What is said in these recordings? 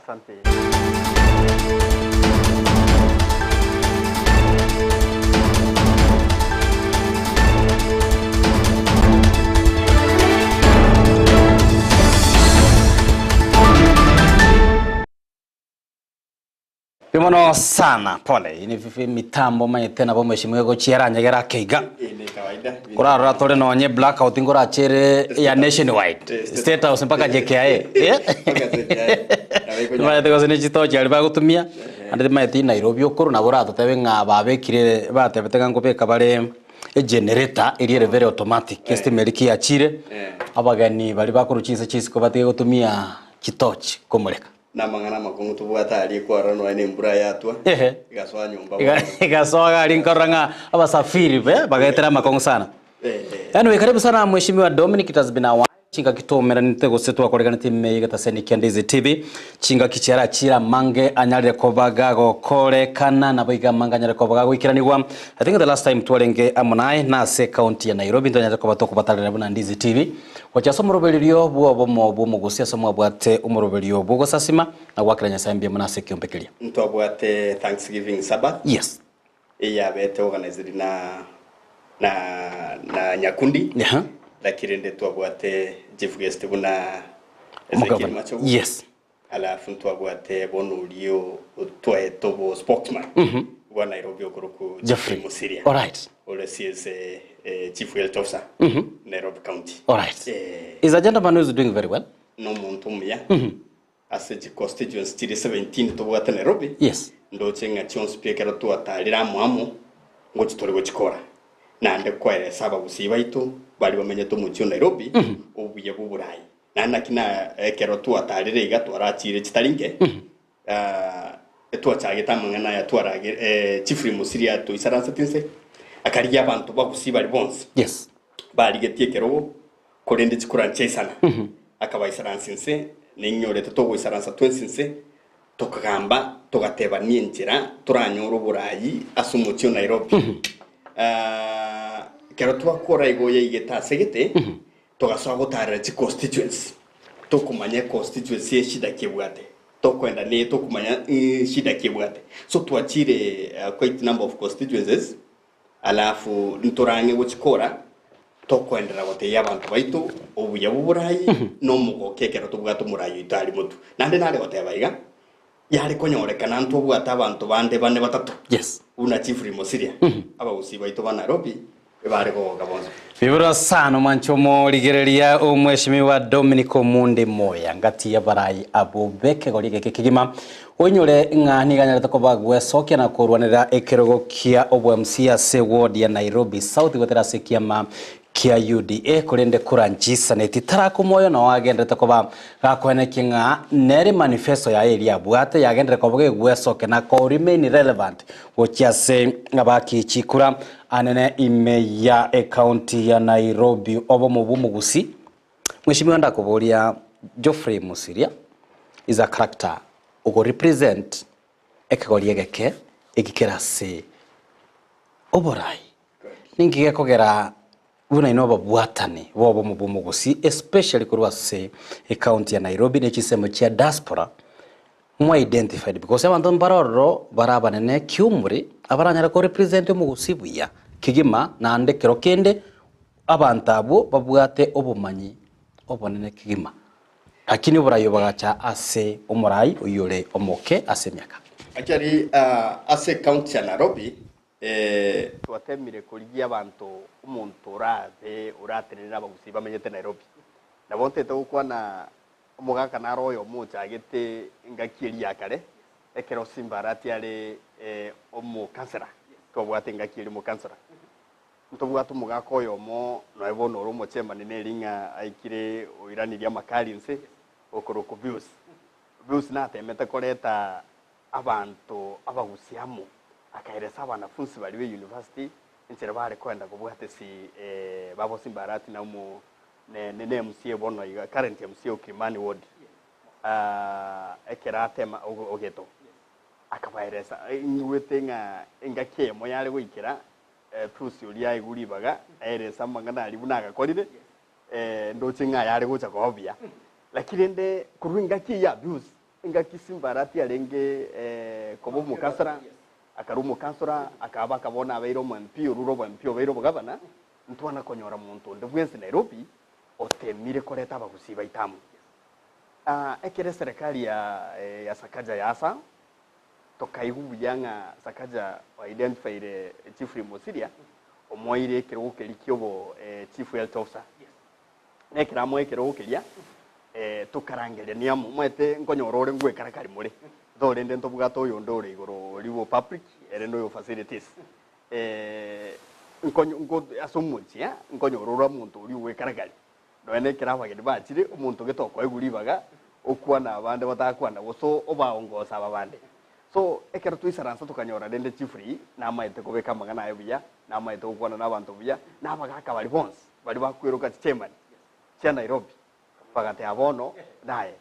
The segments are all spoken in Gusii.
Asante. Mbuya mono sana pole ini mitambo omanyete nabo mheshimiwa egochia eranyegere ake iga Eye ne kawaida. Korarora tore nonye blackout nkorachere ya nationwide state house mpaka JKIA eh? Mpaka JKIA. Nabo ikonyara. Timanyete gose ne chitochi aria bagotumia ande timanyeti Nairobi okorwa nabo oratotebe ng'a babekire batebete ng'a nkobeka bare egenerator eria ere very automatic estima eria kiachire abageni baria bakorwa chinse chia isiko batige gotumia chitochi komoreka. Namang'ana amakong'u tobwate aria ekwarora nonya nembura yatwa, Ehe. egasoa nyomba Iga- bono. Igasoa iga aria nkorora ng'a abasafiri be bagaetera amakong'u sana. Eh, eh. Anyway, karibu sana Mheshimiwa Dominic, it has been a while. Chingaki twaumeranete gose twakoreganete ime y'egetaseni kia Ndizi TV. Chingaki chiarachire amange anyarire koba gagokorekana nabo iga amange anyarire koba gagoikeranigwa. I think the last time twarenge amo naye nase county ya Nairobi ntwanyarete koba tokobatarera buna Ndizi TV. Gochia ase omorobererio bw'obomo bw'omogusi ase mwabwate omoroberio bw'ogosasima na goakera Nyasae mbuya mono ase ekiombe keria. Ntwabwate Thanksgiving Sabbath Yes. eyabete organized na na na Nyakundi Aha. lakini rende twabwate chief guest buna Ezekiel Omogavana. Machogu Yes. alafu ntwabwate bono oria otwaete obo spokesman bwa Nairobi okorokwa Geoffrey Geoffrey. Mosiria Alright. ore CS chief health officer Nairobi County. Alright. Eh, Is a gentleman who is doing very well. nomonto omuya ase chi constituency chiri 17 tobwate Nairobi Yes. ndoche ng'a chionsi pi ekero twatarire amo amo ngochi tore gochikora naende koeresa abagusii baito baria bamenyete omochie o Nairobi obuya bwa oborai naende naki na ekero twatarire iga twarachire chitari nke Etwachagete amang'ana aya twarage Chiefly Mosiria atoisaransete inse, akarigia abanto bagusii baria bonsi Yes. barigetie ekerogo, korende chikura nchiaisana. Akabaisaransa inse, ninyorete togoisaransa twensi inse, tokagamba togatebania enchera toranyore oborayi ase omochie o Nairobi. Ekero twakora igo yaigete ase gete, Togasoa gotaarera chiconstituency, tokomanya econstituency eshida ki ebwate, tokoenda ne tokomanya shida ki ebwate. So twachire quite number of constituencies, alafu ntorang'e gochikora, tokoenderera gotebia abanto baito obuya bwa oborayi na omogooko ekero tobwate omorayi oito aria motwe. Naende nare goteba iga, yare konyorekana ntobwate abanto bande bane batato Yes. buna Chief Rimosiria, abagusii baito ba Nairobi ebare kogoka bonsi. Bibura sana omwancho omorigereria omweshimiwa Dominic Omunde Moya ngati y'abarai abwo b'ekegori egeke kegima oinyore ng'a nigo anyarete koba gwesokia na korwanera ekerogo kia obo MC ase ward ya Nairobi South goetera ase ekiama kia UDA korende koranchisaneti tarakomoyo nao agenderete koba gakoenekia ng'a nere manifesto yaye eria abwate yagenderere koba gegwesokia na ko remain relevant gochia ase abaki chikura anene ime ya ecounty ya Nairobi obomo bw'omogusi Mheshimiwa ndakoboria Geoffrey Mosiria is a character ogo represent ekegori egeke eki kere ase oborai Ninki gekogera buna inwe ababwatani b'obomo bw'omogusii especially korwa ase ecounty ya Nairobi ne chinsemo chia diaspora mwa identified because abanto mbare ororo bare abanene kiumri abaranyare ko represent omogusii buya kegima naende kero kende abanto abwo babwate obomanyi obonene kegima lakini oborai obogacha ase omorai oyio ore omoke ase emiaka. Actually ase ecounty ya Nairobi Twatemire korigia abanto omonto orabe oratenene nabagusii bamenyete Nairobi. Nabo ntete gokwana omogaka naro oyomo ochagete engaki eria ya kare, ekero Simba Arati are omokansela, twabwate engaki eria omokansela. Ntobwate omogaka oyomo noe bono ore omochairman neri ng'a aikire oiranirie amakari inse, okorokwa Pius. Pius natemete koreta Abanto abagusia amo, akaeresa abanafunsi baria be university enchera bare koenda kobwata esi babo Simbarati na omo ne ne MCA bono iga current MCA o Kilimani ward ekero atema ogeto akabaeresa ingwete ng'a engaki eyemo yare goikera Pius oria aegwe ribaga aerese amang'ana aria buna agakorire ndoche ng'a yare gocha koba buya. Lakini rende korwa engaki eyio ya Pius. Engaki Simba Arati arenge koba omokansara, akarwa omokansora, akaba akaba bono abeire omo MP, orure obo MP obeire obogavana, ntwana konyora monto onde bwensi Nairobi otemire koreta abagusii baito amo. Ekero eserekari ya ya Sakaja yasa, tokaigwa buya ng'a Sakaja oidentifyire Chief Mosiria, omoeire ekerogo keria kia obo Chief Health Officer. Na ekero amoa ekerogo keria, tokarangeria niamo, omanyete nkonyora ore ngwekara kare more, torende ntobwate oyonde ore igoro oria bwo public, ere noyo facilities. Nkonyo nko ase omochie nkonyora ore omonto oria ogwekara kare, nonya na ekero abageni bachire, omonto gete okoegwa ribaga, okwana abande batakwana gose obaongosa aba bande. So, ekero twaisaransa tokanyora rende chifree, namaete kobeka amang'ana aye buya, namaete gokwana na abanto buya, na abagaka baria bonsi, baria bakweroka chichairman chia Nairobi, bagateba bono naye.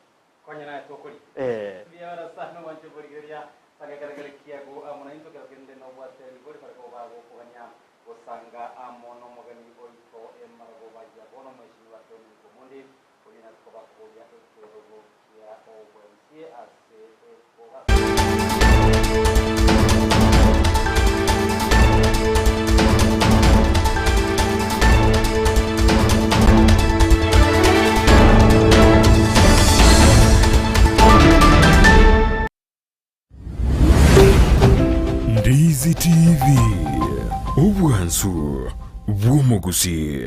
Konya naye tokoria. Eh. Mbuya ore sana omwanche borigereria ase egekeregere kiago amo naintwe kero kende nobwate rigori bare koba bagokogania gosanga amo nomogeni oito emaragoba ya bono Mheshimiwa Dominic Omondi oria nare koba akoboria ekerogo kia obwe-MCA ase ekoba. Ndizi TV, obwansu bw'omogusii.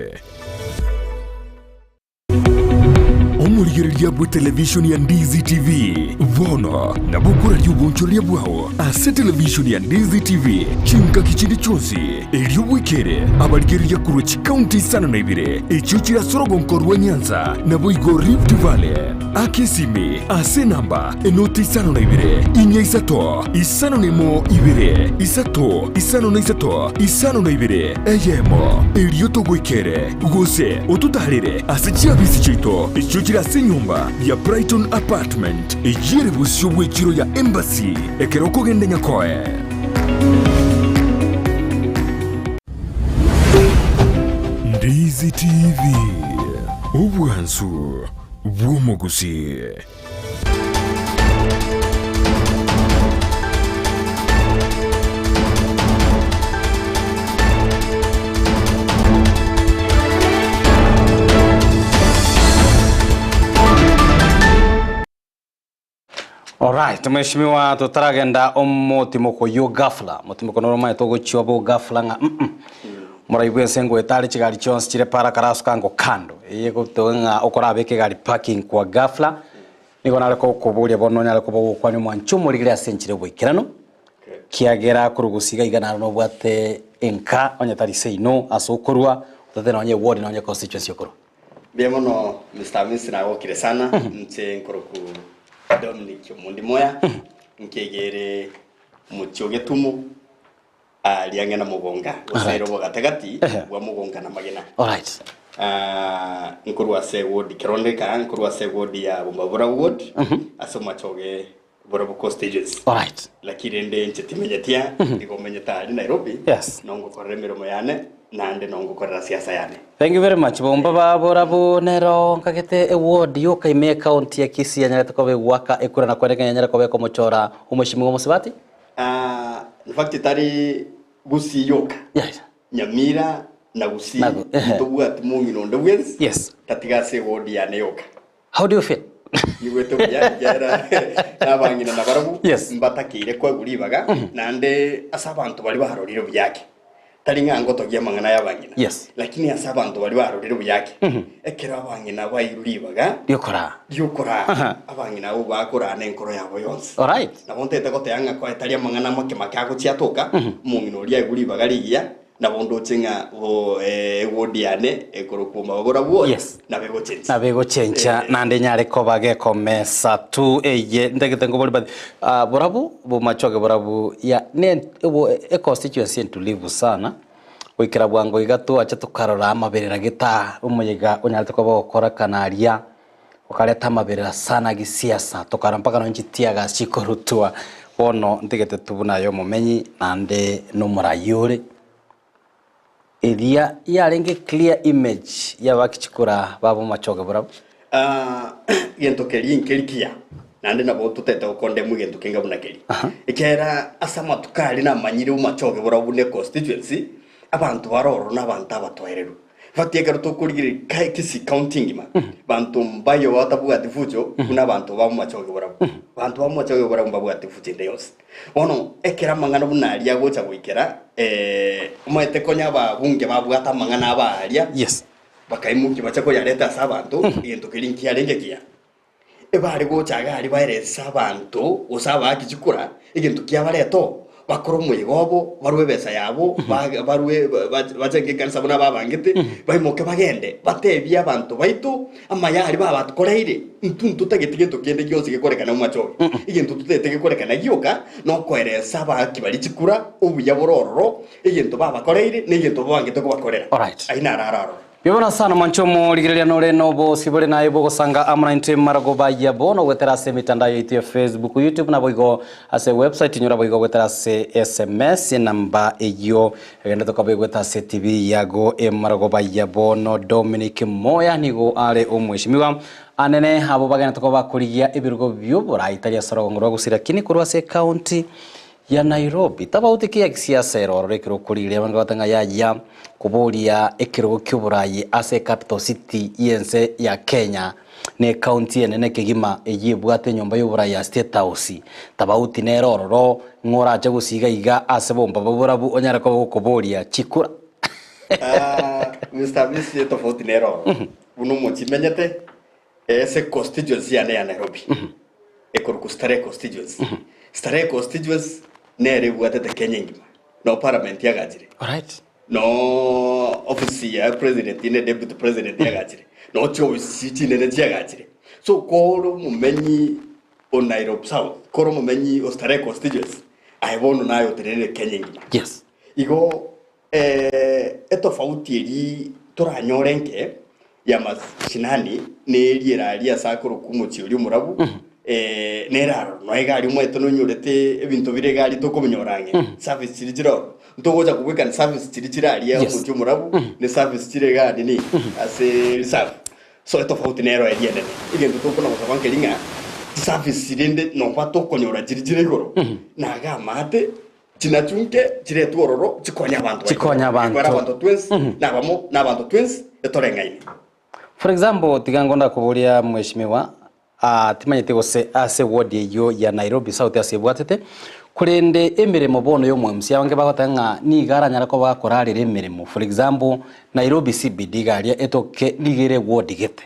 Omorigereria bwe televishoni ya Ndizi TV bono nabo okoraria obonchoreria bwao ase televishoni ya Ndizi TV chingaki chinde chionsi, erio bwekere abarigereria korwa chikaunti isano na ibere echio chire ase orogonko rwa Nyanza naboigo Rift Valley. Aka esimi ase enamba enoti isano na ibere, inya isato, isano na emo ibere, isato, isano na isato, isano na ibere, eyemo, erio togoikere, gose ototaarere ase chiabisi chiaito echio chire ase enyomba ya Brighton Apartment, eyio ere bosio bw'echiro ya Embassy, ekero okogenda Nyakoe. Ndizi TV, obwansu bw'omogusii. Alright, mheshimiwa totaragenda omotimoko oyio ghafla, motimoko noro omanyete ogochia obe ghafla ng'a mm moraigwe ense ngoeta are chigari chionsi chire para karasuka ngo kando, eye egotoka ng'a okorabeke egari parking kwa ghafla, nigo nare kokoboria bono onyare koba ogokwania omwancho omorigere ase enchera y'oboikeranu, kiagera korwa gose iga iga naro nobwate enka onye tari seino ase okorwa, otate nonye eward nonye constituency okorwa. Mbuya mono Mister Hamisi nagokire sana inche nkoroku Dominic Omondi Moya nkegere omochie o Getumo aria ang'e na Mogonga gose Alright. ere obogatagati Ehe. bwa Mogonga na Magena. Alright. Ah, nkorwa ase ward Kerondeka nkorwa ase ward ya Bombabura ward ase omochoge Borabu constituency. Alright. Lakini rende inche timenyetia igo menyete aria Nairobi Yes. nongokorera emeremo yane naende nongokorera siasa yane. Thank you very much. Bomba ba Borabu nero nkagete eward yoka ime ecounty ya Kisii yanyarete koba egwaka ekura na kweneka yanyare koba ekomochora omweshimiwa Mosibati. Ah, in fact tari Gusii yoka. Yes. Nyamira na Gusii Nago, ehe. ntobwati mong'ina onde bwensi Yes. tatiga ase eward yane yoka. How do you feel? Nigwete buya ekiagera nabang'ina nabarabwo Yes. mbatakeire koegwa ribaga naende ase abanto baria barorire buya ake. Tari ng'a ngotogia amang'ana y'abang'ina, Yes. lakini ase abanto baria barorire buya ake, ekero abang'ina bairwe ribaga Riokoraa. riokoraa, Aha. abang'ina abwo bakoraa nenkoro yabo yonsi. Alright. Nabo ntagete goteba ng'a koe tari amang'ana make make agochia atoka, omong'ina oria aegwe ribaga rigiya, Nabo ndoche ng'a bo ewodi yane ekorokwa omababora bwoye, Yes. nabo egochencha. Nabo egochencha Eh. naende enyare koba gekomesa tu eye ntagete nkobori but ah, borabu bomachoge borabu ya ne obo econstituency entulivu sana goikera bwango iga twacha tokarora amaberera gete aa omoyega onyarete koba ogokorekana aria okareta amaberera sana gisiasa tokarora mpaka nonye chiteargas chikorutwa bono ntigete tu buna aye omomenyi naende na omoraia ore. Eria yarenge clear image y'abakichikura babo machoge barabwo. Gento keria nkeri kiya. Naende nabo totete gokondemwa egento kenga buna keria. Ekiagera ase amatuko aria namanyire omochoge borobwo buna econstituency, abanto bare ororo nabanto abatoereru. Infact ekero tokorigereria ka Kisii county engima, banto mbayo batabwati fujo buna abanto ba omochoge borobwo. Abanto ba omochoge borobwo mbabwati fujo ende yonsi. Bono ekero amang'ana buna aria agocha goikera, omanyete konya ababunge babwate amang'ana abo aria, Yes. bakaimokia bacha koyareta ase abanto, egento keria nkiarenge kiya. Ebare gocha iga aria baerese abanto gose abaaki chikura, egento kiabareta oo, bakore omoyega obo, barue ebesa yabo, ba- barue ba- ba- bachenge ekanisa buna babangete, baimoke bagende, batebie abanto baito, amaya aria babatokoreire, intwe ntotageti gento kende gionsi gekorekana momachoge. Egento totagete gekorekana gioka, nokoeresa abaaki baria chikura, obuya bore ororo, egento babakoreire, na egento babangete kobakorera. Alright. Ayio naro aroro. Bibona sana mwanche omorigereria nore nobosibore naye bogosanga amo naintwe marogoba ya bono goetera ase emitandao yaito ya Facebook, YouTube naboigo ase website inyora boigo goetera ase SMS enamba eyio egende tokoba egoeta ase TV yago emarogoba ya bono. Dominic Moya nigo are omweshimiwa anene abo bagenete koba bakorigia ebirogo bioborai tari ase orogongo rwa Gusii lakini korwa ase ecounty ya Nairobi. Tobauti ki ya gisiasa ere ororo ekero okorire abange bagoteba ng'a yaya koboria ekerogo ki'oborayi ase ecapital city y'ense ya Kenya na ecounty enene kegima eyio ebwate enyomba y'oborayi ya State House. Tabauti nere ororo ng'a orache gosiga iga ase bombaba borabu onyare koba gokoboria chikura. Ah, Mister Amisi etofauti nere ororo buna omochie menyete Ase constituency yane ya Nairobi, ekorokwa Starehe constituency. Starehe constituency nere ebwatete Kenya engima, no parliament yagachire, Alright. no office ya president ne deputy president yagachire, no chiofisi chinene chiagachire. So kore omomenyi o Nairobi South, kore omomenyi o Starehe constituency, aye bono naye otenenere Kenya engima. Yes. Igo Etofauti eria toranyore enke ya mashinani neria eraria ase akorokwa omochie oria omorabu, nere aroro. Nonya iga aria omanyete nonyorete ebinto bire iga aria tokobinyora ang'e, service chiria chire ororo. Ntogocha kobwekani service chiria chire aria omochie omorabu, ne service chire iga nini ase reserve. So etofauti nero eria enene. Egento tokona gosaba nkeri ng'a chiservice rende noba tokonyora chiria chire igoro, naga amaate. Chinachunke chiretwe ororo chikonye abanto baito. Chikonye abanto. Ekwera abanto twensi, nabamo nabanto twensi etoreng'aine. For example, tiga ngonda koboria mheshimiwa, ah, timanyeti gose ase ward eyio ya Nairobi South ase ebwatete, korende emeremo bono ya omo-MC abange bagoteba ng'a nigo aranyare koba akorarera emeremo. For example, Nairobi CBD iga aria etoke nigo ere eward gete.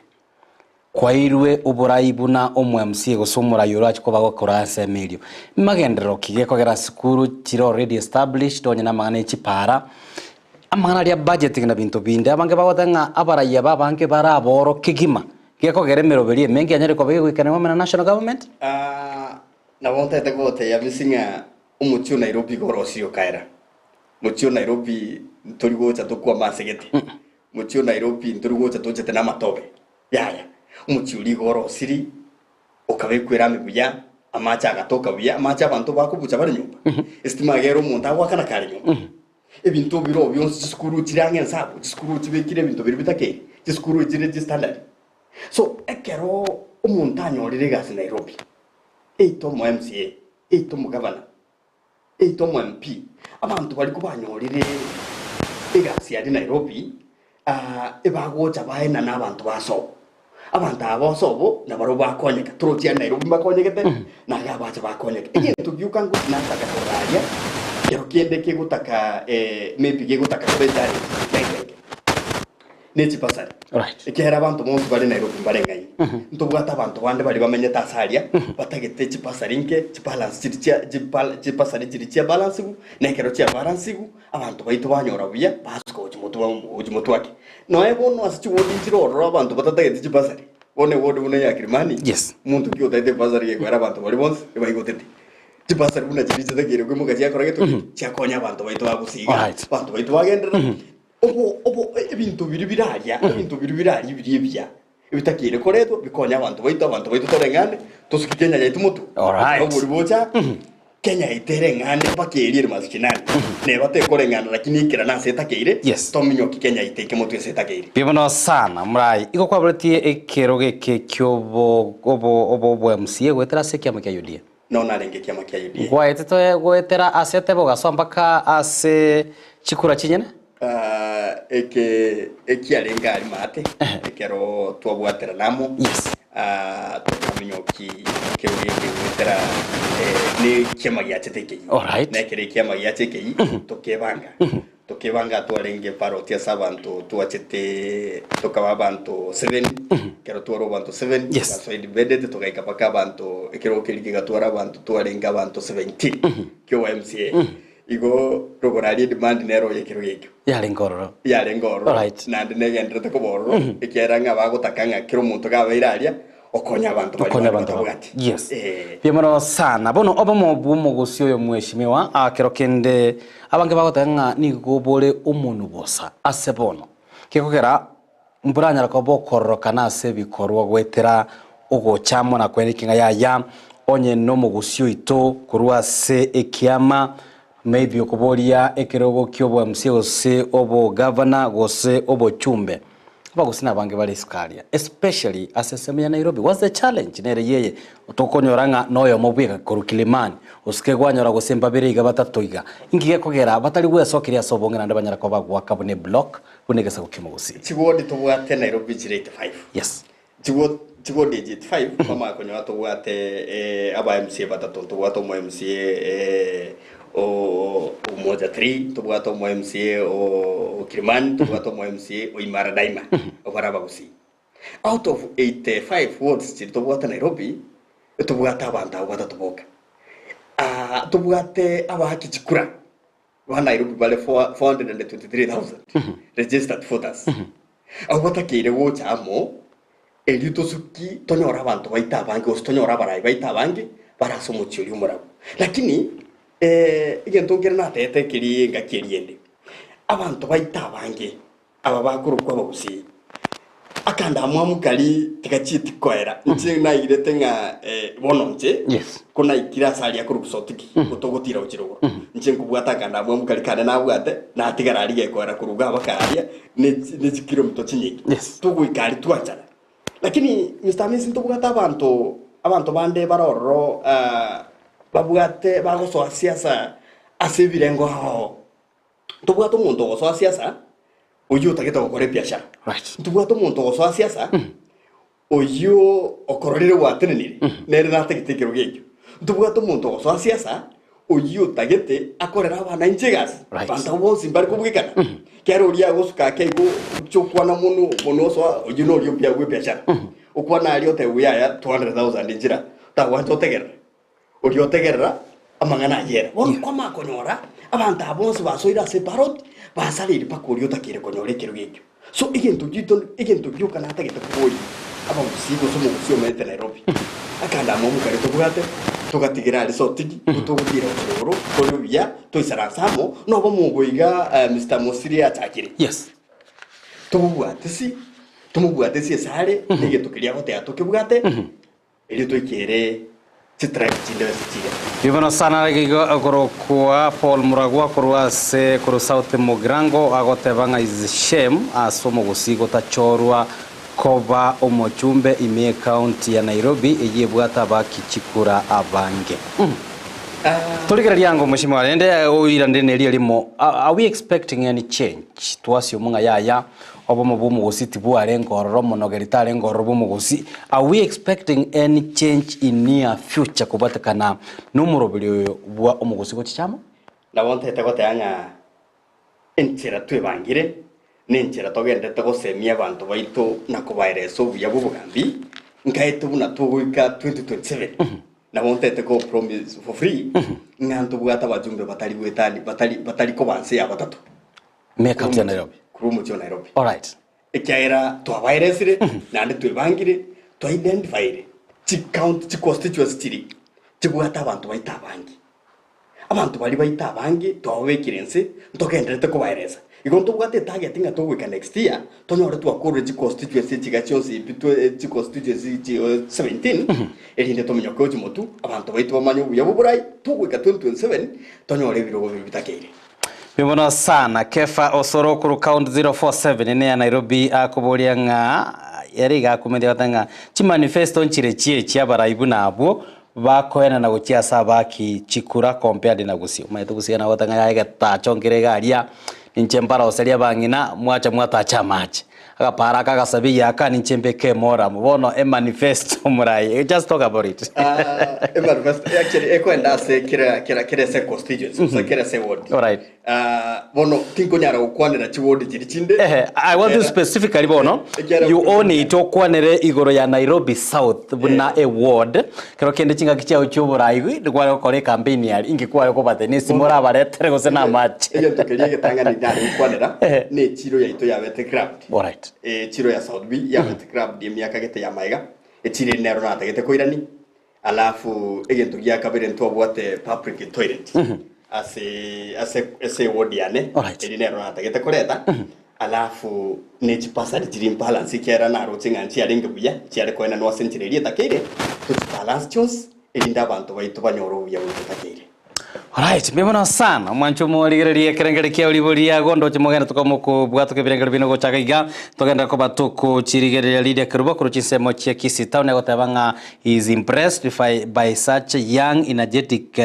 Kwairwe oborai buna omo-MC gose omorai orache koba gokora ensemo erio. Magenderero ki gekogera sukuru chire already established onye namang'ana e chipara, amang'ana aria budgeting na binto binde. Abange bagoteba ng'a abarai aba abange bare aboro kegima, gekogera emeroberi emenge yanyare koba egoikanerwa amo na national government. Aa, nabo ntagete gotebia Amisi ng'a omochie o Nairobi iga orosirie okaera. Mochie o Nairobi ntori gocha tokwama ase gete. Mochie o Nairobi ntori gocha tochete namatobe. Yaya, omochie oria igo orosiri, okabekwa erami buya, amache agatoka buya, amache abanto bakobucha bare nyomba. Esitima iga ere omonto agoakana kare nyomba. Ebinto bire bionsi chisukuru chire ang'e ense abwo, chisukuru chibekire ebinto biria bitakeire, chisukuru chire chistandard. So, ekero omonto anyorire egasi Nairobi, either omo MCA, either omogavana, either omo MP, abanto baria kobanyorire egasi aria Nairobi, ebagocha baenana abanto ba sobo. Abanto aba ba sobo nabarabwo bakonyeka, torochi aria Nairobi mbakonyegete, na iga abacha bakonyeka. Egento gioka ngochi nataka korora aria, kero kende kegotaka maybe kegotaka koba echallenge enke enke. Ne chibasari. Right. Ekiagera abanto bonsi bare Nairobi mbareng'aini. Ntobwate abanto bande baria bamenyete ase aria, batagete chibasari nke, chibalance chiri chia chibal chibasari chiri chia balansigu, na ekero chia balansigu, abanto baito banyora buya, basuka gochia motwe gochia motwe ake. Nonya bono ase chiwodi nchire ororo abanto batatageti chibasari, bono ewodi buna eya Kilimani, Yes. omonto ki otagete ebasari gekoera abanto baria bonsi, ebaigotete. Chibasari buna chiria chitakeire koimoka chiakora gento ki? Chiakonya abanto baito bagusiga, Alright. abanto baito bagenderera. Obo, obo, ebinto biria bire aria, ebinto biria bire aria biria ebiya, ebitakeire koretwa, bikonye abanto baito, abanto baito toreng'ane, tosuke Kenya yaito motwe. Alright. Obori bocha. Kenya yaito ereng'ane mpaka eria ere mashinani, neba tekoreng'ana lakini ekerana ase etakeire, Yes. tominyoki Kenya yaito eke motwe ase etakeire. Mbuya mono sana morai. Igo kwaboretie ekerogo eke kiobo obo obo obwa MCA goetera ase ekiama kia UDA. Noo narenge ekiama kia UDA. Gwaetete goetera ase etebe ogasoa mpaka ase chikura chinyene? Ah, eke ekiarenge aria maate ekero twabwaterana amo Yes. ah, tokaminyoki kerogo eke goetera eh, ne ekiama giachete ekeyia Alright. na ekero ekiama giacha ekeyia tokebanga tokebanga twarenge paroti ase abanto twachete tokaba abanto seven ekero tware abanto seven Yes. tugasoa independent togaika mpaka abanto ekerogo keria kegatwara abanto twarenge abanto 17 kio YMCA Igo rogoro aria edemand nero oye ekero gekio. Yarenge ororo. Yarenge ororo. Alright. Naende negenderete koba ororo, ekiagera ng'a bagotaka ng'a kera omonto gabeire aria, okonya abanto baria Okonya bande abanto babo. batabwati. Yes. Eh. Mbuya mono sana. Bono obomo bw'omogosi oyo mweshimiwa, ah, kero kende abange bagoteba ng'a nigo bore omonwe bosa ase bono. Gekogera Mboranyare koba okororokana ase ebikorwa goetera ogocha amo na kweneki ng'a yaya, onye nomogusi oito korwa ase ekiama, maybe okoboria ekerogo ki'obo MCA gose obogavana gose obochumbe. Abagusi nabange bare isiko aria, especially ase ensemo ya Nairobi. What's the challenge? Nere yeye tokonyora ng'a noyomo bweka korwa Kilimani, osike kwanyora gose mbabere iga batato iga. Inki gekogera batari gwesokeria ase obonge naende banyara koba bagoaka buna eblock Buna egesaku ki'omogusii. Chigodi tobwate Nairobi chire 85. Yes. Chigo chigodi echi 85 twamanya konyora tobwate eh, aba MCA batato, ntobwate omo MCA eh, o Umoja 3, tobwate omo MCA o o Kilimani, tobwate omo MCA o Imara Daima, obare abagusii. Out of 85 wards chiri tobwate Nairobi, tobwate abanto abwo batato boka. Ah, tobwate abaaki chikura Ba Nairobi bare 423,000 registered voters. Abwo batakeire gocha amo erio tosuki tonyore abanto baito abange gose tonyore abarai baito abange bare ase omochie oria omorabu. Lakini egento nkere natebete ekeri engaki eria ende, abanto baito abange Aba bakorokwa abagusii. Akandamwamu karia tigachieti koera. Inche nairete ng'a eh, bono inche Yes. ko naikire ase aria akorokwa Sotiki, gotogotira gochia rogoro. Inche nkobwata akandamwamu karia kane nabwate, natigara aria gekoera korwa iga mpaka aria, ne chi- ne chikilomita chinyinge. Yes. Togoika aria twachana. Lakini Mister Hamisi ntobwate abanto, abanto bande bare ororo ah, babwate bagosoa siasa ase ebirengo ao. Ntobwate omonto ogosoa siasa oyio otagete gokora ebiashara. Right. Ntobwate omonto ogosoa siasa oyio okororire gwatenenire nere natagete ekerogo ekio. Ntobwate omonto ogosoa siasa oyio otagete akorere abananchi egasi. Right. Abanto abwo bonsi mbare kobwekana. Kero oria agosuka ake igo oche okwana mono mono osoa oyio noria obuya bwa ebiashara. Okwana aria otebiwa yaya 200,000 nchera otagwancha otegerere. Oria otegerera amang'ana ayere. Bono kwamanya konyora abanto aba bonsi basoire ase eparoti, basareire mpaka oria otakeire konyora ekerogo ekio. So egento gito egento gioka natagete koboria abagusii gose omogusii omenyete Nairobi, akande amo omokare tobwate, togatigera aria Sotigi, togotira gochia igoro, tore buya, toisaranse amo, nobomo obo iga Mister Mosiria achakire. Yes. Tomobwate si, tomobwate si esare, na egento keria agoteba tokebwate, Erio toikere chitribe chinde ase chiria. Ribono sana igo okorokwa Paul Muragwa korwa ase korwa South Mugirango agoteba ng'a is shame ase omogusii gotachorwa koba omochumbe ime ecounty ya Nairobi eyio ebwate abaaki chikura abange. Torigereria ango mweshimiwa rende oiranire nerio erimo are we expecting any change twasioma ng'a yaya Obomo bw'omogosi tibwarenge ororo monogeri tarenge ororo bw'omogosi. Are we expecting any change in near future kobwatekana nomoroberi oyo bwa omogosi gochicha amo? Nabo ntagete goteba ng'a enchera twebangire nenchera togenderete gosemia abanto baito na kobaeresa obuya bw'obogambi, nkaete buna togoika 2027 nabo ntagete ko promise for free ng'a ntobwate abajumbe batari goetani batari batari koba nse ya batato. Ime county ya Nairobi. Korwa omochie o Nairobi. Alright. Ekiagera twabaeresire, naende twebangire, twa-identifyire chicounty, chiconstituency chiria chibwate abanto baito abange. Abanto baria baito abange twababekire inse, ntogendererete kobaeresa. Igo ntobwate etarget ng'a togoika next year, tonyore twakorire chiconstituency echiga chionsi pi twe chiconstituency chi 17, erinde tominyoke gochia motwe, abanto baito bamanye obuya bw'oborai, togoika 2027, tonyore ebirogo biria bitakeire. Mbuya sana Kefa Osoro korwa Count 047 ene ya Nairobi akoboria ng'a ere iga akometia goteba ng'a chimanifesto nchire chie chiabarai buna abwo bakoenana gochia ase abaaki chikura compared na Gusii. Omanyete Gusii nabo goteba ng'a yaye egetacho nkere iga aria ninche mbaroserie abang'ina mwacha mwatacha amache. Agapara aka agasaba eyaka ninche mbeke emoramu bono emanifesto morai just talk about it. Ah, emanifesto actually ekoenda ase kera kera kera ase constituency gose kera ase ward. Alright. Ah, bono tinkonyara gokwanera chiward chiri chinde. Ehe, I want you Ekera- specifically bono Ekera- you own it okwanere igoro ya Nairobi South buna e ward kero kende chingaki chiao chioborai nikware gokora ecampaign aria inki kware kobatebia nesimo orabaretere gose na amache. Egento keria egetang'ani nare gokwanera Ehe. ne echiro yaito yabete grabbed. Alright. Echiro ya South B yabete grabbed emiaka gete ya maega echiro eri nero natagete koirani alafu egento gia kabere ntwabwate public toilet ase ase ase eward yane Alright. eri nero natagete koreta alafu ne chipasari chiri imbalance ekiagera naroche ng'a nchiarenge buya chiare koenanwa ase enchera eria etakeire tochibalance chionsi erinde abanto baito banyore obuya buna botakeire. Alright, mbuya mono sana omwancho omorigereria ekerengeri kia oriboria gondoche mogende tokamokobwatoka ebirengeri bino gochaka iga togenda koba tokochirigereria Lydia Kerubo korwa chinsemo chia Kisii town egoteba ng'a he is impressed by, by such young energetic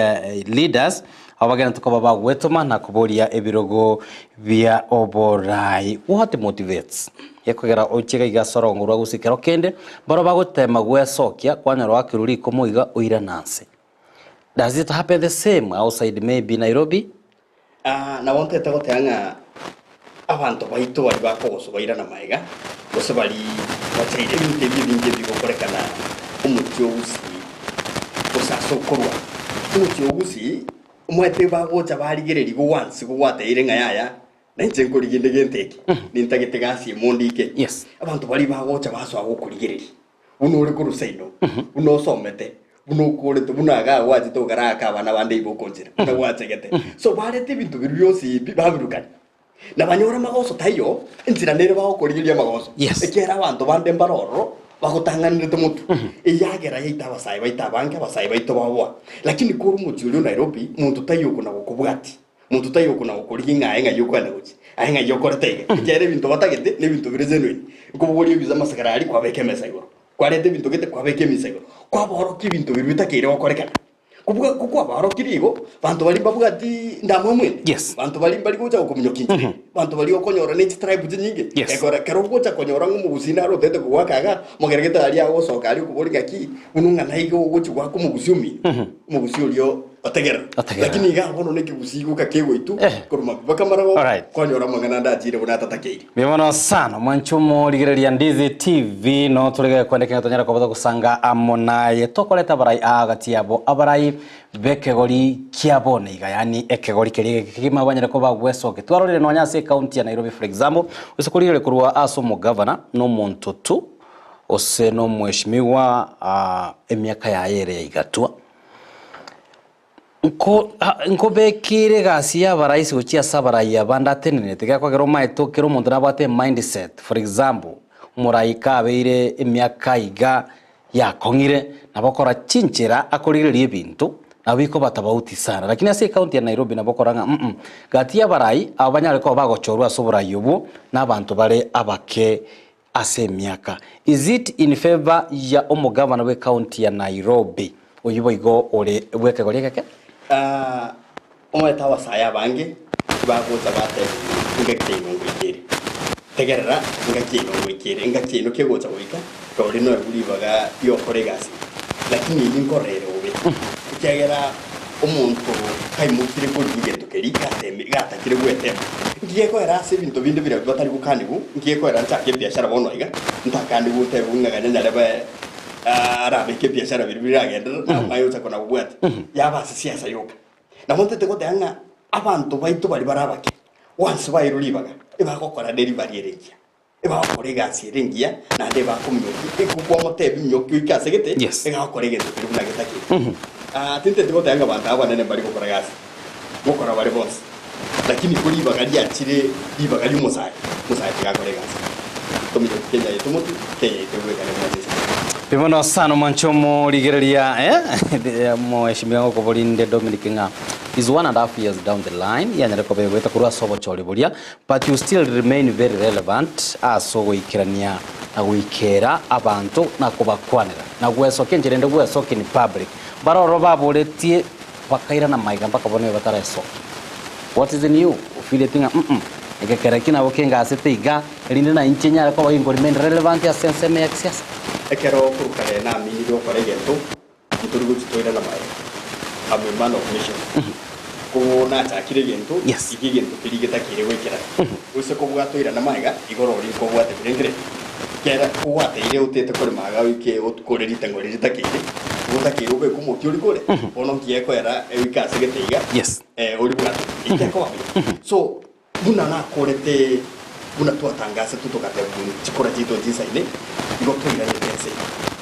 leaders abo bagenderete koba bagwetoma na koboria ebirogo bia oborai. What motivates? Gekogera oche iga iga ase orongo rwa gose kero kende mbaro bagotema gwesokia kwanyora oakirwe rikomo iga oirane anse. Does it happen the same outside maybe Nairobi? Ah, nabo ntete goteba ng'a abanto baito baria bakogoswa bairana magega, gose baria bachaire ebinto ebi ebinge ebigokorekana omochie o Gusii, gose ase okorwa omochie o Gusii, omanyete bagocha barigereria gogwansi gogwateire ng'a yaya, nainche nkorigia inde gento eke, nintagete gasi ime ondike. Yes. Abanto baria bagocha basoa gokorigereria. Buna ore korwa seino, buna osomete, buna okorete, buna igaa gwachete okaraka abana bande iga okonchera, buna gwachegete. So barete ebinto biria bionsi ebi babirukania. Na banyore amagoso taiyo, enchera nere bagokorigereria amagoso. Yes. Ekiagera abanto bande mbare ororo, bagotang'anerete motwe. Eyagera yaito abasae baito abange, abasae baito baboa. Lakini kore omochie oria o Nairobi, monto taiyo okona gokobwatia. Monto taiyo okona-gokorigia ng'a aye ng'ai okoenda gochia, aye ng'ai okorete iga, ekiagera ebinto batagete nebinto bire genuine. Nkobogoria ebisa amasakara aria kwabeka emesa igoro, kwareta ebinto gete kwabeka emisa igoro, kwabaorokia ebinto biria bitakeire gokorekana. Kobua ko kwabaorokirie igo, banto baria mbabwati ndamwamu ende, Yes. banto baria mbari gocha gokominyokia inchera eye, banto baria okonyora ne chitribe chinyinge, Yes. ekora ekero ogocha konyora ng'a omogusii naro otagete kogoaka iga, mogere gete aria agosoka aria okoboria ng'aki, buna ng'a naiga ogochia goaka omogusii omino, omogusii oria Otegerera. Otegerera. Lakini iga bono nekegusii goka kegoitwa Eh. korwa mambia mpaka maragoba, Alright. kwanyora amang'ana ande achiire buna atatakeire. Mbuya mono sana omwancho omorigereria Ndizi TV no tore gekwende kenge tonyare koba togosanga amo naye tokoreta abarai aa gati yabo abarai bekegori kia bono iga yaani ekegori keria egeke kegima banyare koba gwesokia twarorire nonya ase ecounty ya Nairobi for example ase korigereria korwa ase omogavana na omonto tu ose na omweshimiwa emiaka yaye ere ya igatwa. Nko nkobekire egasi y'abaraisi gochia ase abarai aba ndatenenete, gekogera omaete kera omonto nabwate emindset, for example, omorai kabeire emiaka iga yakong'ire, nabo okora chinchera akorigereria ebinto, nabo bikoba tofauti sana. Lakini ase ecounty ya Nairobi nabo okora ng'a mm gati y'abarai aba banyare koba bagochorwa ase oborai obwo, na abanto bare abake ase emiaka. Is it in favour ya omogavana bwe county ya Nairobi oyio boigo ore bwekegori egeke? Aah omanyete abasae abange tibagocha batebigwe engaki yaino ngoika ere. Tegerera engaki yaino ngoika ere, engaki yaino kegocha goika rori noegwe ribaga riokora egasi eye. Lakini eyio nkorora ere bobe, ekiagera omonto kaimokire korigia egento keria gateme gatakire gwetema, nki gekoera ase ebinto binde biria batari gokanigwa, nki gekoera nchake ebiashara bono iga, ntakanigwe ntebigwe ng'a ganya nyarebe arabeke ebiashara biria biragenderere, nabo aye ocha kona kobwatia, yaba ase siasa yoka. Nabo ntete goteba ng'a abanto baito baria bare abake, once bairwe ribaga, ebagokora delivery ere engiya. Ebagokora egasi ere engiya, naende ebakominyokia, ekokwamotebi minyokia oike ase gete, Yes. egakora egento keria buna getakeire. Ah, tinteti goteba ng'a abanto aba abanene mbari gokora gasi, ngokora bare bonsi. Lakini ko ribaga riachire ribaga ri'omosae, omosae tiga akore egasi. Tominyoki Kenya yaito motwe, Kenya yaito ebwekane buna chinse chinde. Mbuya mono sana omwanche omorigereria eh, Mheshimiwa ngokoborinde Dominic ng'a is one and half years down the line yanyare koba egoeta korwa ase obochori boria but you still remain very relevant ase ogoikerania na goikera abanto na kobakwanera na gwesokia enchera ende gwesokia in public mbaroro baboretie Bakairana maiga mpaka bono bataraesokia. What is in you? Ofireti ng'a mm egekero eki nabo kengasete iga, erinde na inche nyare koba ginko remain relevant ase ensemo ya kisiasa. Ekero korwa kare naminire gokora egento, ntori gochia toirana magega. I'm a man of mission. Ko nachakire egento, Yes. iga egento keria getakeire goikerana. Gose kobwate oirana magega, igoro oria nkobwate bire nkere. Kera ogwateire otete korema iga oike okore ritengo riria ritakeire, igo otakeire obeke omokia oria kore, bono nki gekoera oike ase gete iga, Yes. oribwate, eki gekoba buya. So, buna nakorete buna twatangasetwe togatebwa chikura chiaito nchisaine, igo twairanete ense,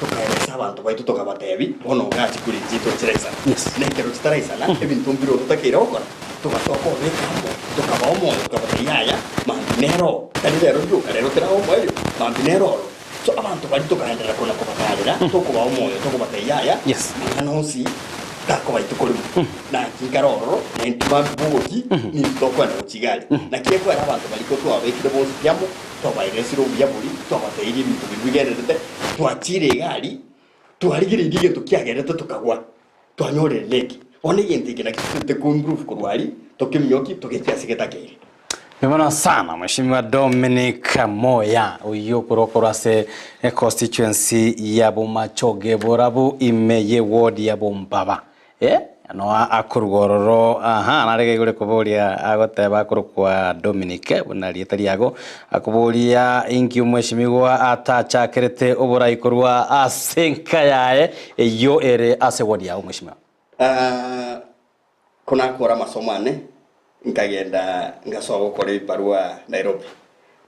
tokaeresa abanto baito tokabatebi, bono igaa chikura echi chiaito nchiraisana. Yes. Na ekero chitaraisana, ebinto mbire ototakeire gokora. Togasoka obeka amo, tokabaa omoyo, tokabatebia, Yaya, mambia nere oo, tari rero rioka, rero terabe omoerio, mambia nere oro. So abanto baria tokagenderera kona kobatarera, tokobaa omoyo, tokobatebia, Yaya, Yes. amang'ana onsi takoba rituko rimo. Naki nkare ororo, na intwe mambia bogoki, nintwe tokoenda gochia igare. Naki ekwera abanto baria ko twababekire bonsi pi amo, twabaeresire obuya boria, twabateirie ebinto biria bigendererete, twachiire egari, twarigereirie egento kiagerete tokagwa. Twanyorire neki? Bono egento eke nakio totete ko-improve korwa aria, tokeminyokie, togetie ase getakeire. Mbuya sana Mheshimiwa Dominic Moya oyio okorwa korwa ase econstituency ya Bomachoge Borabu ime ye ward ya Bombaba eh no akorwa ororo aha nare gaigure koboria agoteba akorokwa Dominic buna rieta riago akoboria inki omweshimiwa atachakerete oborai korwa ase enka yaye Eyio ere ase ward yao mweshimiwa. Ah, konakora amasomo ane, nkagenda ngasoa gokora ebibarua Nairobi.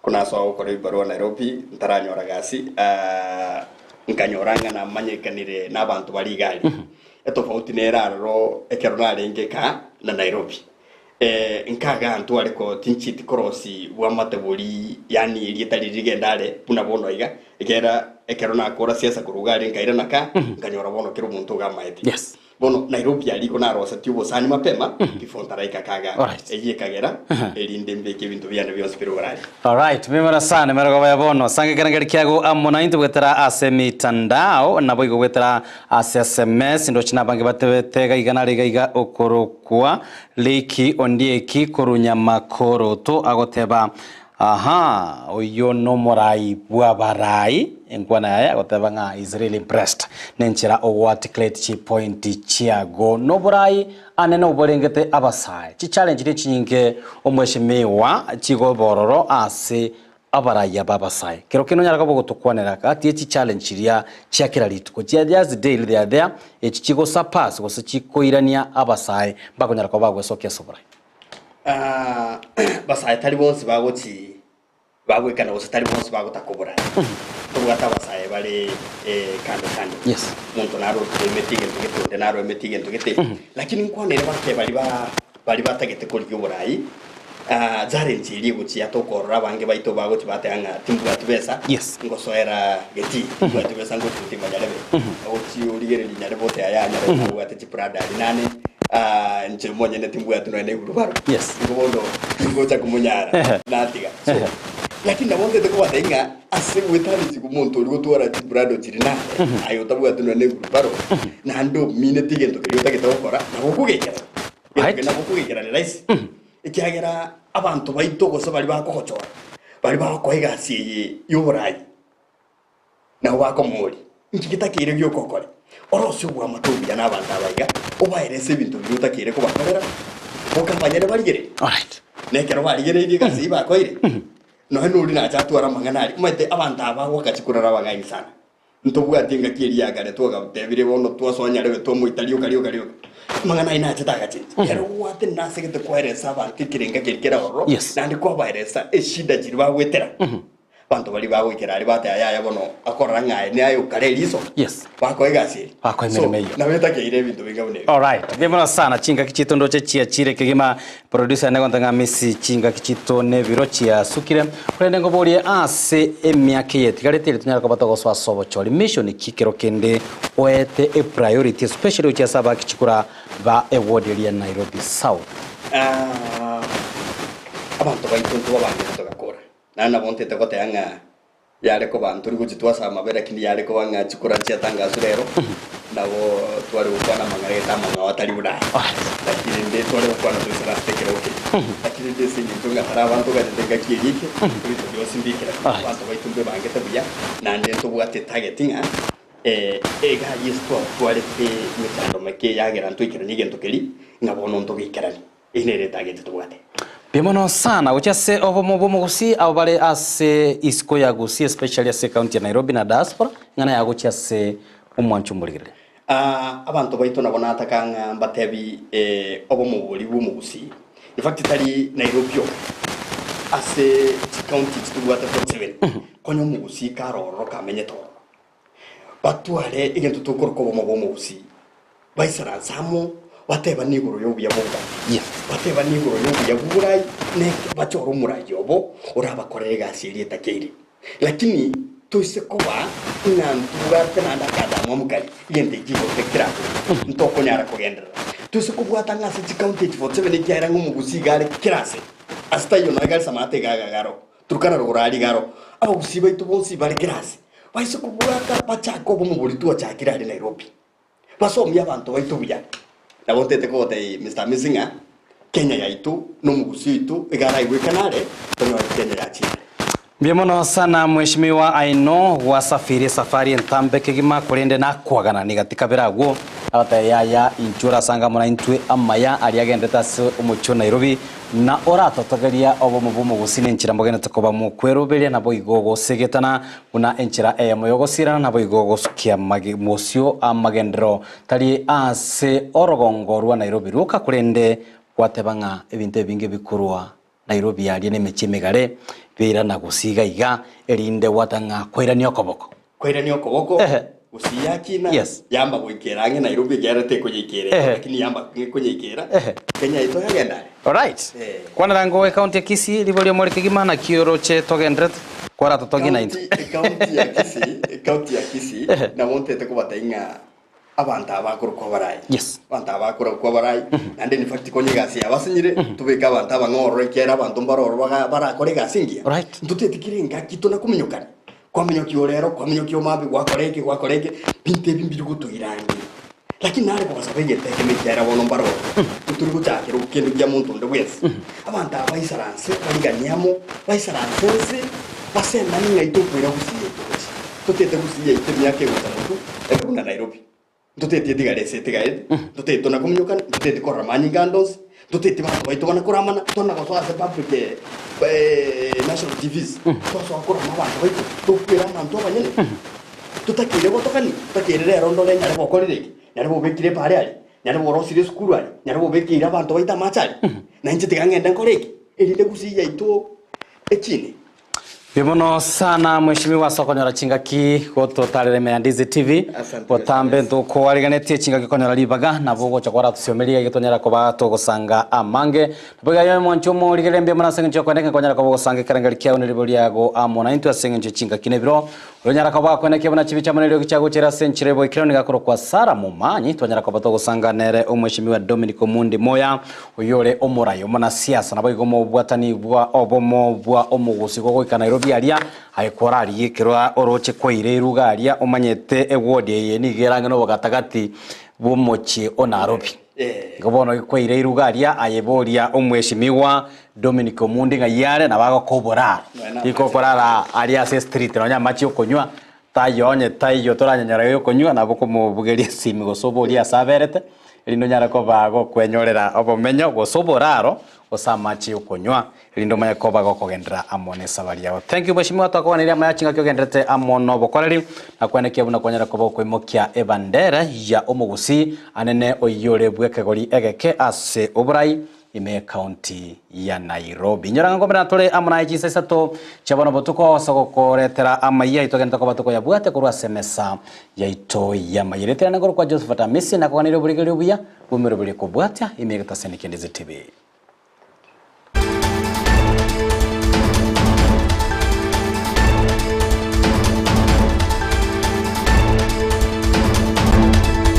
Konasoa gokora ebibarua Nairobi, ntaranyora gasi, ah, nkanyora ng'a namanyekanire na abanto bare iga aria. Etofauti nere aroro ekero narenge kaa na Nairobi. Eh, nkagaa ntware ko tinchiti korosi bwamate bori yaani erieta riria rigenda are buna bono iga, ekiagera ekero nakora siasa korwa iga aria nkairana ka, nkanyora bono kera omonto iga amaete. Yes. Bono Nairobi aria igo narosetie obosani mapema before ntaraika kagaa. Alright. Eyio ekagera erinde mbeke ebinto biane bionsi bire igoro aria. Alright, mimora sana emerogoba ya bono. Sanga ekerengeri kiago amo naintwe goetera ase emitandao, naboigo goetera ase sms, ndoche nabange batebete iga iga nare iga iga okorokwa Liki Ondieki korwa Nyamakoroto agoteba, Ahaa, oyio nomorai bw'abarai. Enkwana yaye agoteba ng'a is really impressed nenchera ogoarticulate chipointi chiago. Noborai ane noborengete abasae. Chichallenge nechinyinge omweshimiwa chigoba ororo ase Abarayia b'abasae. Kero kende onyare koba ogotokwanera gati ye chichallenge chiria chia kera rituko, chia just daily they are there, echi chigo surpass gose chikoirania abasae mbakonyara koba bagwesokia ase oborai. Ah, basae tari bonsi bagochi bagoikana gose tari bonsi bagotaka oborai. Tobwate abasae bare eh, kando kando. Yes. Omonto naro oemeti egento gete onde naro oemeti egento gete. Lakini nkwanere bake baria ba baria batagete korigia oborai, Ah, challenge eria egochia tokorora abange baito bagochia bateba ng'a timbwati besa, Yes. ngosoera getii, timbwati besa ngochia gotimba nyarebe. Ochie origererie nyarebe ote aya nyarebe nabwate chiprada aria nane, ah, inche monyene timbwati nonya na egurubaro. Yes. Igo bono tingocha komonyara, natiga. So, lakini nabo ntete kobatebia ng'a ase goetania omonto oria gotwara chiprado chiri nane, aye otabwati nonya na egurubaro, naende omineti egento keria otagete gokora, nabo okogekera. Egento Right. keria nabo okogekera ni rahisi. Ekiagera abanto baito gose baria bakogochora, baria bagokoa egasi eye y'oboraai, nabo bakomoria, Inki getakeire gioka okore? Orosie oboamate obuya nabanto aba iga, obaerese ebinto biria otakeire kobakorera, boka abanyene barigererie. Alright. Na ekero barigereirie egasi eyio bakoire, nonya noria nache atware amang'ana aria. Omanyete abanto aba gokachi korara abang'aini sana. Ntobwati engaki eria ya kare twagatebire bono twasoa nyarebe twamoita rioka rioka rioka. Amang'ana ayio nachete agachencha. Ere obwate nasegete koeresa abanto ekerenga keria kere ororo, Yes. naende kwabaeresa eshida chiria bagwetera. Abanto baria bagoikera aria bateba, Yaya bono akorora ng'a aye naye okare eriso, Yes. bakoa egasi eria. Bakoa So, emeremo eyio. nabo etakeire ebinto binga buna ebio. Alright, mbuya mono sana chingaki chiaito ndoche chiachire kegima producer ane gonte ng'a misi chingaki chiaito nebiro chiasukire korende nkoborie ase emiaka eye etigarete eri tonyare koba togosoa ase obochori mission ki kero kende oete epriority especially gochia ase abaaki chikura ba eward eria ya Nairobi South. Ah, abanto baito ntobabangete togakora. Naende nabo ntete goteba ng'a yare koba ntori gochia twasaba amabere lakini yare koba ng'a chikura nchiatangaswe rero, nabo tware gokwana amang'ana gete amang'ao atari buna aya. Lakini rende tware gokwana toisaransete ekerogo keria. Lakini rende ase eng'encho ng'a tari abanto gachete engaki eria eke, ebinto bionsi mbiikeranu. Abanto baito mbebangete buya, naende ntobwate etarget ng'a iga Yeso twatwarete emechando meke eyagera ntoikeranie egento keria, ng'a bono ntogeikeranie. Eyio nere etageti tobwate. Mbuya mono sana gochia ase obomo bw'omogusii abo bare ase isiko ya Gusii especially ase ecounty ya Nairobi na diaspora ing'ana ya gochia ase omwancho omorigereria. Aa abanto baito nabo nataka ng'a mbatebi obomo boria bw'omogusii. In fact tari Nairobi oka, ase chicounty echi tobwate 47, konya omogusii kare ororo kamenyete ororo. Batware egento tokoroka obomo bw'omogusii. Baisaranse amo, batebane igoro y'obuya bw'obogambi, batebane igoro y'obuya bw'oborai, na bachore omorai obo orabakorere egasi eria etakeire. Lakini toise koba ng'a ntobwate naende akadamwamu karia, egento ekio igoro tekerabe, ntokonyara kogenderera. Toise kobwata ng'a ase chicounty echi 47 ekiagera ng'a omogusii iga are kera ase, ase taiyo nonya iga are Samata iga iga aro, Turukana rogoro aria iga aro, abagusii baito bonsi bare kera ase, baise kobwata bachake obomo boria twachakire aria Nairobi. Basomie abanto baito buya. Nabo ntete kogotebia Mister Amisi ng'a Kenya yaito na omogusii oito iga araigwekane are, tonyore Kenya yachire. Mbuya mono sana mweshimiwa I know gwasafiri esafari entambe kegima korende nakwagana niga tikabera agwo agatebia yaya inchuo orasange amo naintwe amaya aria agenderete ase omochie o Nairobi Na oratotogeria obomo bw'omogusii nenchera mbogenete koba mokweroberia, naboigo gosegetana buna enchera eyemo y'ogosirana, naboigo gosukia mosio amagenderero, tari ase orogongo rwa Nairobi rwoka, korende gwateba ng'a ebinto ebinge bikorwa Nairobi aria nemechie emegare biairana gusii iga iga, erinde gwateba ng'a kwairania okoboko. Kwairania okoboko, Ehe. gusii yakina, Yes. yamba goikera ang'e Nairobi ekiagera tekonyeikera Ehe. lakini yamba ang'e konyeikera, Ehe. Kenya yaito yagenda are. Alright. Eh. Kwanera ngo ecounty ya Kisii riborio more kegima naki oroche togenderete kwaratotogie naintwe. County, ecounty ya Kisii, ecounty ya Kisii, Ehe. nabo ntete kobatebia ng'a abanto aba bakorokwa abarai. Yes. Abanto aba bakorokwa abarai, naende in fact konya egasi yabasinyire, tobeke abanto aba ng'a ororo ekiagera abanto mbare ororo baga barakore egasi engiya. Right. Ntoteti kera engaki tona kominyokani. Kwaminyokia orero, kwaminyokia omambia, gwakora eke, gwakora eke, binto ebi mbiri gotoira ange. Lakini nare kogosaba egento ekemo ekiagera bono mbare ororo, ntori gochakera kende kia monto onde bwensi. Abanto aba baisaranse, bariganie amo, baisaranse nse, basemanie ng'a itokoira gusii yaito gochia. Totete gusii yaito emiaka egocha motwe, ebe buna Nairobi. Ntoteti etigare ase etigarete, ntoteti tona kominyokana, ntoteti korora amanyinga ande onsi, ntoteti banto baito bana koramana, tona gosoa ase public national TVs, twasoa korama abanto baito, tokwera abanto abanyene, totakeire gotokani, totakeire rero ndore nyare gokorire eke, nyare bobekire epare aria, nyare borosirie esukuru aria, nyare bobekeire abanto baito amache aria, na inche tiga ng'ende nkore eke, erinde gusii yaito ekine. Mbuya mono sana mweshimiwa ase okonyora chingaki gototarera ime ya Ndizi TV. Asante Botambe Mr. ntokoariganetie chingaki konyora ribaga nabo ogocha kwaratosiomeria iga tonyara koba togosanga amange. Nabo iga aye mwanchi omorigereria mbuya mono ase eng'encho yokoeneka nkonyara koba ogosanga ekerengeri kiao neribo riago amo naintwe ase eng'encho ye chingaki na ebiro. Oronyara koba gakwenekia buna chibicha amo neriogi chiagochera ase enchera eboikire nigo akorokwa Sara Momanyi. Twanyara koba togosanga nere omweshimiwa Dominic Omundi Moya Oyio ore omorai omonasiasa, naboigo omobwatani bwa obomo bwa omogusi gogoika Nairobi aria, aye kwararigie ekero oroche kwaire eruga aria omanyete eward eye nigo erange nobogatagati bw'omochie o Nairobi. Igo bono kwaire eruga aria aye boria omweshimiwa Dominic Omundi ng'ai are nabo agokoa oboraro. Rikokorara aria ase estreet nonya amache okonywa taiyo onye taiyo toranyanyora gokonywa nabo okomobugeria esimi gose oborie ase aberete, erinde onyare koba gokwenyorera obomenyo gose oboraro gose amache yokonywa, erinde omanye koba gokogenderera amo nesabari yao. Thank you mweshimiwa twakoganirie amaya chingaki ogendererete amo nobokoreri na kwenekia buna kwanyara koba okoimokia ebandera ya omogusii anene oyio ore bwekegori egeke ase oborai. Ime ekaunti ya Nairobi. Inyora ng'a nkomerana tore amo naye chinsa isato chia bono botuko ase ogokoretera amayia aito gento koba tokoyabwate korwa ase emesa yaito y'amayia. Rieta riane nkorokwa Josephat Amisi, nakoganeire oborigereria obuya bw'emeroberi ekobwatia ime egetaseni kia Ndizi TV.